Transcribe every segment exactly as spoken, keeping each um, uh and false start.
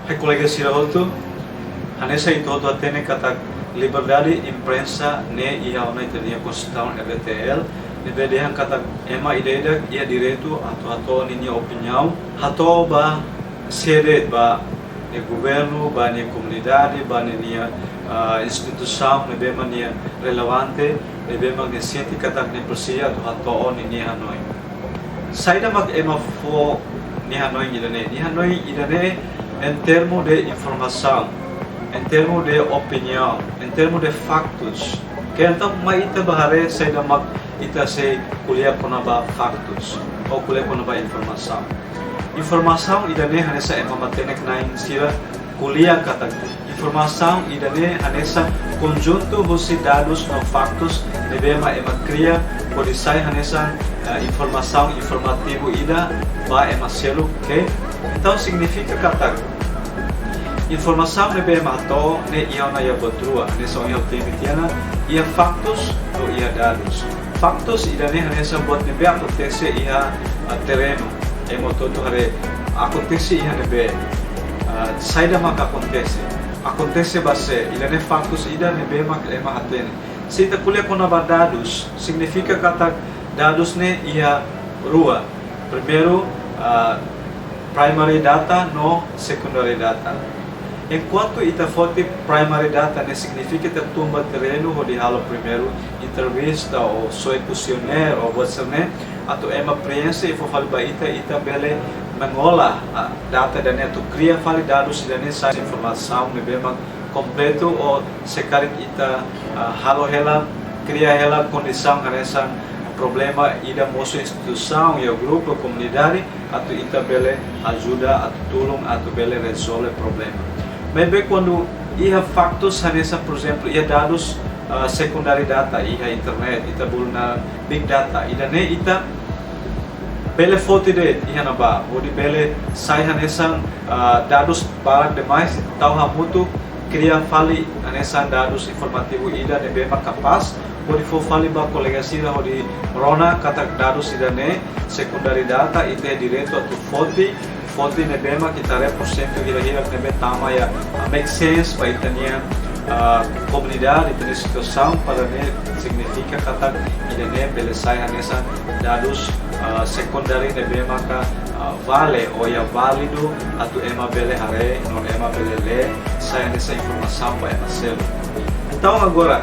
Hai kolega sira hotu, hanesan ita hotu hatene katak liberdade imprensa ne'e iha ona ita-nia Konstituisaun R D T L, ne'ebé dehan katak ema ida-idak iha direitu atu hato'o ninia opiniaun, hato'o ba sé de'it, ba nia governu, ba nia komunidade, ba ninia, ah, instituisaun ne'ebé mak nia relevante, ne'ebé mak nia sente katak nia presiza atu hato'o ninia hanoin. Saida mak ema fó nia hanoin ida-ne'e? Nia hanoin ida-ne'e em termo de informasaun, em termo de opiniaun, em termo de faktus. Entaun mai ita bá haree saida mak ita sei ko'alia kona-ba faktus, ou ko'alia kona-ba informasaun. Informasaun ida-ne'e hanesan ema matenek-na'in sira ko'alia katak informasaun ida-ne'e hanesan konjuntu husi dadus no faktus ne'ebé mak ema kria hodi sai hanesan, eh, informasaun informativu ida ba ema seluk, oke? Entaun signifika katak informasaun ne'ebé ema hato'o ne'e iha ona iha buat rua, hanesan ohin ha'u temi tiha ona, iha faktus no iha dadus. Faktus ida-ne'e hanesan buat ne'ebé akontese iha, ah, terrenu. Ema hotu-hotu haree akontese iha ne'ebé, ah, saida mak akontese. Akontese ba sé, ida-ne'e faktus ida ne'ebé mak ema hatene. Se ita ko'alia kona-ba dadus, signifika katak dadus ne'e iha rua. Primeiru, ah, primary data no secondary data. Enkuantu ita foti primary data ne'e signifika ita tun ba terrenu hodi halo primeiru entrevista ou soe questionnaire ou buat sira-ne'e, atu ema preenxe i fó fali ba ita, ita bele mengolah, ah, data ida-ne'e atu kria fali dadus ida-ne'e sai informasaun ne'ebé mak kompletu ou se karik ita, ah, halo hela, kria hela kondisaun hanesan problema ida mosu instituisaun ou grupu komunidade atu ita bele ajuda, atu tulun, atu bele rezolve problema. Maibé kuandu iha faktus hanesan, por ezemplu, iha dadus, ah, secondary data, iha internet, ita bolu naran big data, ida-ne'e ita bele foti de'it iha ne'ebá, hodi bele sai hanesan, ah, dadus barak demais, tau hamutuk, kria fali hanesan dadus informativu ida ne'ebé mak kapás, hodi fó fali ba kolega sira hodi rona katak dadus ida-ne'e, secondary data, ita iha direitu atu foti, foti ne'ebé mak ita haree porsentu hira-hira ne'ebé tama iha, ah, make sense ba ita-nia, ah, komunidade, ita-nia situasaun, para ne'e signifika katak ida-ne'e bele sai hanesan dadus, ah, secondary ne'ebé maka, ah, vale ou iha válidu atu ema bele haree no ema bele lee, sai hanesan informasaun ba ema seluk. Entaun agora,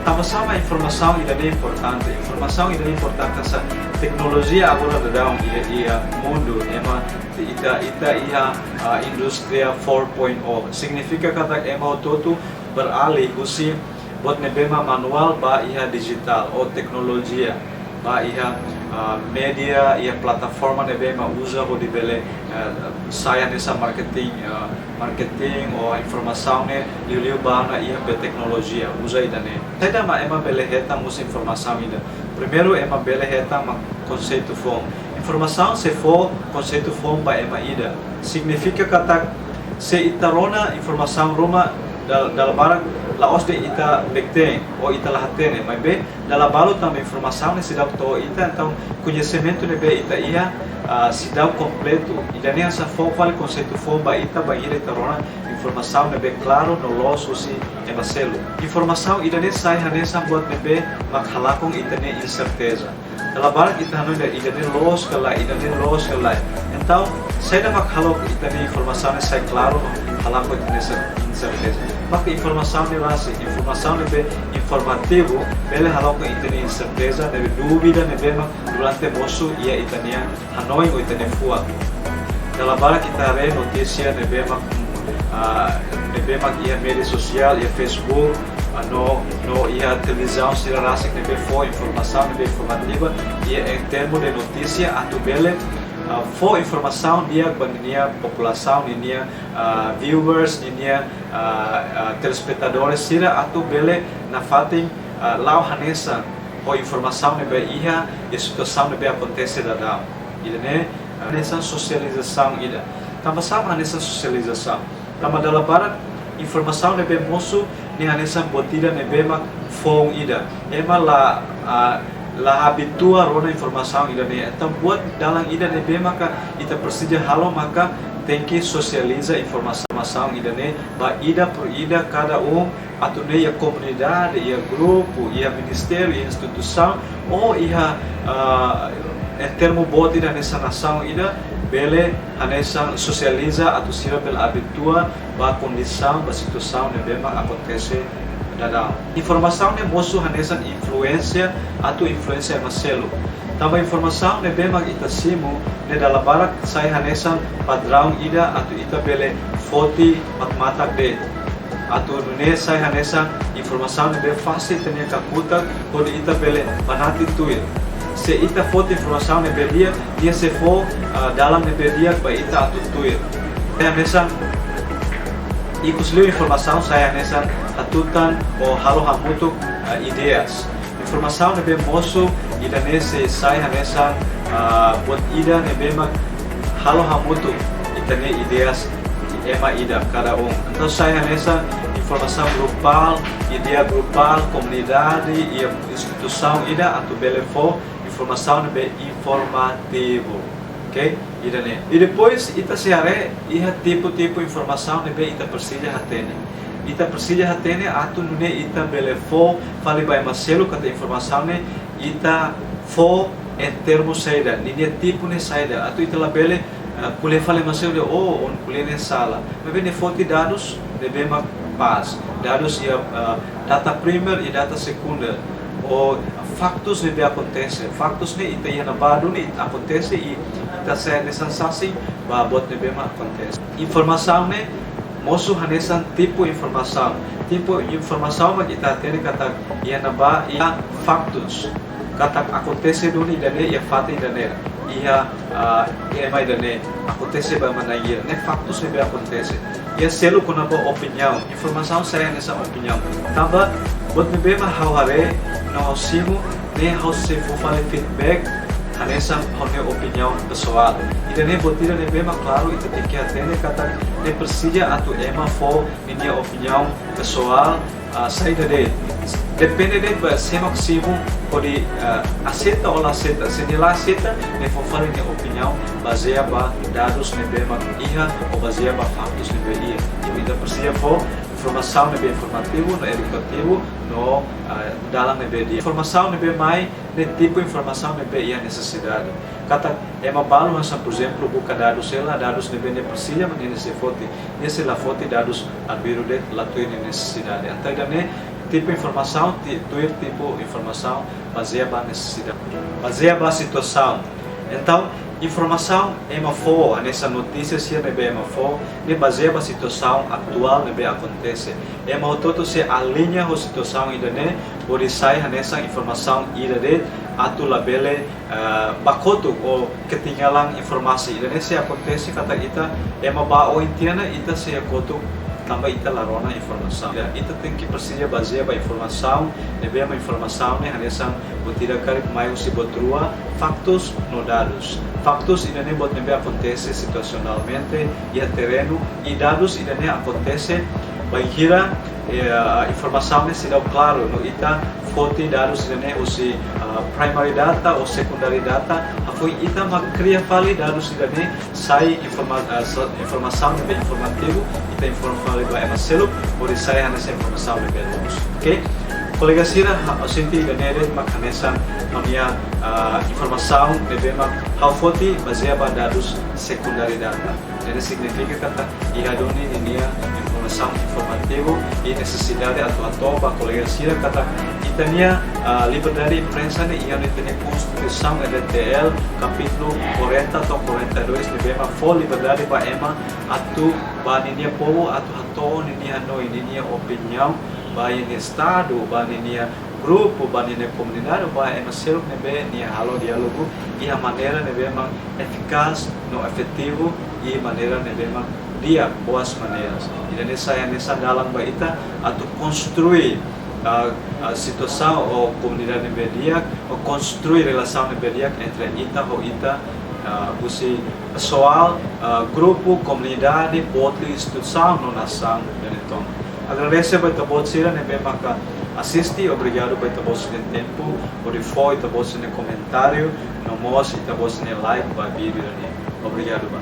tanba sá mak informasaun ida-ne'e importante? Informasaun ida-ne'e importante hanesan teknolojia agora daudaun iha, iha mundu, ema ita, ita iha, ah, indústria four point oh. Signifika katak ema hotu-hotu beralih husi buat ne'ebé mak manuál ba iha dijitál ou teknolojia, ba iha, ah, média, iha plataforma ne'ebé mak uza hodi bele, eh, sai hanesan marketing, eh, marketing ou informasaun ne'e liuliu ba ona iha be teknolojia, uza ida-ne'e. Saida mak ema bele hetan husi informasaun ida? Primeiru, ema bele hetan mak konseitu foun. Informasaun sei fó konseitu foun ba ema ida. Signifika katak se ita rona informasaun ruma dal-, dala barak la'ós de'it ita bek te'in ou ita la hatene, maibé dala balu tanba informasaun ne'e seidauk to'o ita, entaun koñesimentu ne'ebé ita iha, ah, seidauk kompletu. Ida-ne'e hanesan fó fali konseitu foun ba ita bainhira ita rona informasaun ne'ebé klaru no loos husi ema seluk. Informasaun ida-ne'e sai hanesan buat ne'ebé mak halakon ita-nia inserteza. Dala barak ita hanoin dehan ida-ne'e loos ka lae, ida-ne'e loos ka lae. Entaun, saida mak halo ita-nia informasaun ne'e sai klaru, halakon ita-nia inser-, inserteza? Maka informasaun ne'e rasik, informasaun ne'ebé informativu, bele halakon ita-nia inserteza, ne'ebé dúvida ne'ebé mak durante mosu iha ita-nia hanoin ou ita-nia fuan. Dala barak ita haree notísia ne'ebé mak, ah, ne'ebé mak iha média sosiál, iha Facebook, ah, no, no iha televizaun sira rasik ne'ebé fó informasaun ne'ebé informativa, iha em termo de notísia atu bele, ah, fó informasaun di'ak ba ninia populasaun, ninia, ah, viewers, ninia, ah, ah, telespetadores sira atu bele nafatin, ah, la'o hanesan ho informasaun ne'ebé iha, iha situasaun ne'ebé akontese daudaun. Ida-ne'e hanesan sosializasaun ida. Tanba sá mak hanesan sosializasaun? Tanba dala barak informasaun ne'ebé mosu ne'e hanesan buat ida ne'ebé mak foun ida. Ema la, ah, la abitua rona informasaun ida-ne'e. Entaun buat dalan ida ne'ebé maka ita presiza halo maka tenke sosializa informasaun, informasaun ida-ne'e ba ida por ida, kada um, atu nune'e iha komunidade, iha grupu, iha ministériu, iha instituisaun, ou iha, ah, em termu boot ida hanesan nasaun ida, bele hanesan sosializa atu sira bele abitua ba kondisaun, ba situasaun ne'ebé mak akontese daudaun. Informasaun ne'e mosu hanesan influénsia atu influénsia ema seluk. Tanba informasaun ne'ebé mak ita simu ne'e dala barak sai hanesan padraun ida atu ita bele foti mak matak de'it. Atu nune'e sai hanesan informasaun ne'ebé fasil ita-nia kakutak hodi ita bele banati tuir. Se ita foti informasaun ne'ebé di'ak, nia sei fó, ah, dalan ne'ebé di'ak ba ita atu tuir. Hanesan ikus liu informasaun sai hanesan hatutan ou halo hamutuk, ah, ideias. Informasaun ne'ebé mosu ida-ne'e sei sai hanesan, ah, buat ida ne'ebé mak halo hamutuk ita-nia ideias ema ida, kada um. Entaun sai hanesan informasaun grupál, ideia grupál, komunidade, iha instituisaun ida atu bele fó informasaun ne'ebé informativu. Oke? Ida-ne'e. I depois ita sei haree iha tipu-tipu informasaun ne'ebé ita presiza hatene. Ita presiza hatene atu nune'e ita bele fó fali ba ema seluk katak informasaun ne'e ita fó em termu saida, ninia tipu ne'e saida, atu ita labele, eh, ko'alia fali ema seluk dehan, oh, ó-nia ko'alia ne'e sala. Maibé nia foti dadus ne'ebé mak pas. Dadus iha, eh, data primeira i data segunda. Ou faktus ne'ebé akontese. Faktus ne'e ita iha ne'ebá duni, ita akontese i ita sei hanesan saksi ba buat ne'ebé mak akontese. Informasaun ne'e mosu hanesan tipu informasaun. Tipu informasaun mak ita hatene katak iha ne'ebá iha faktus. Katak akontese duni ida-ne'e iha fatin ida-ne'e. Iha, ah, ema ida-ne'e. Akontese ba ema na'in-hira. Ne'e faktus ne'ebé akontese. Iha seluk kona-ba opiniaun. Informasaun sai hanesan opiniaun. Tanba buat ne'ebé mak ha'u haree no ha'u simu, ne'e ha'u sei fó fali feedback hanesan ha'u-nia opiniaun pesoál. Ida-ne'e buat ida ne'ebé mak klaru ita tenke hatene katak ne'e presiza atu ema fó ninia opiniaun pesoál, ah, saida de'it. Depende de'it ba sé mak simu hodi, ah, aseita ou la aseita. Se nia la aseita, nia fó fali nia opiniaun bazeia ba dadus ne'ebé mak iha ou bazeia ba faktus ne'ebé iha. Entaun ita presiza fó informasaun ne'ebé informativu, no edukativu, no, ah, dalan ne'ebé di'ak. Informasaun ne'ebé mai ne'e tipu informasaun ne'ebé iha nesesidade. Katak ema balu hanesan, por ezemplu, buka dadus hela, dadus ne'ebé nia presiza, mas nia sei foti. Nia se la foti, dadus arbiru de'it, la tuir nia nesesidade. Entaun ida-ne'e tipu informasaun, ti-, tuir tipu informasaun, bazeia ba nesesidade, bazeia ba situasaun. Entaun, informasaun ema fó, hanesan notísias sira ne'ebé ema fó, ne'e bazeia ba situasaun atuál ne'ebé akontese. Ema hotu-hotu sei aliña ho situasaun ida-ne'e, hodi sai hanesan informasaun ida de'it, atu labele, eh, bá kotuk ou ketinggalan informasi. Ida-ne'e sei akontese katak ita, ema bá oin tiha ona, ita sei kotuk tanba ita la rona informasaun. Ya, ita tenke presiza bazeia ba informasaun, ne'ebé mak informasaun ne'e hanesan buat ida karik mai husi buat rua, faktus no dadus. Faktus ida-ne'e buat ne'ebé akontese situasionalmente iha terrenu, i dadus ida-ne'e akontese bainhira, eh, informasaun ne'e seidauk klaru, no ita foti dadus ida-ne'e husi, ah, primary data ou secondary data, hafoin ita mak kria fali dadus ida-ne'e sai informa-, ah, sa-, informasaun ne'ebé informativu, ita informa fali ba ema seluk, hodi sai hanesan informasaun ne'ebé loos. Oke? Kolega sira, ha-, ha'u sente ida-ne'e de'it mak hanesan ha'u-nia, ah, informasaun ne'ebé mak ha'u foti bazeia ba dadus secondary data. Ida-ne'e signifika katak iha duni ninia informasaun informativu i nesesidade atu hato'o ba kolega sira katak ita-nia, ah, liberdade imprensa ne'e iha ona ita-nia Konstituisaun R D T L kapítulu quarenta to'o quarenta e dois ne'ebé mak fó liberdade ba ema atu, ba ninia povu atu hato'o ninia hanoin, ninia opiniaun ba ninia estadu, ba ninia grupu, ba ninia komunidade, ba ema seluk ne'ebé nia halo diálogu iha maneira ne'ebé mak efikás no efetivu i maneira ne'ebé mak di'ak, boas maneiras. Ida-ne'e sai hanesan dalan ba ita atu konstrui, ah, ah, situasaun ou komunidade ne'ebé di'ak, ou konstrui relasaun ne'ebé di'ak entre ita ho ita, ah, husi pesoál, ah, grupu, komunidade, boot liu instituisaun no nasaun ida-ne'e tomak. Agradese ba ita-boot sira ne'ebé maka asiste, obrigadu ba ita-boot sira-nia tempu, hodi fó ita-boot sira-nia komentáriu, no mós ita-boot sira-nia like ba vídeo ne'e. Obrigadu ba.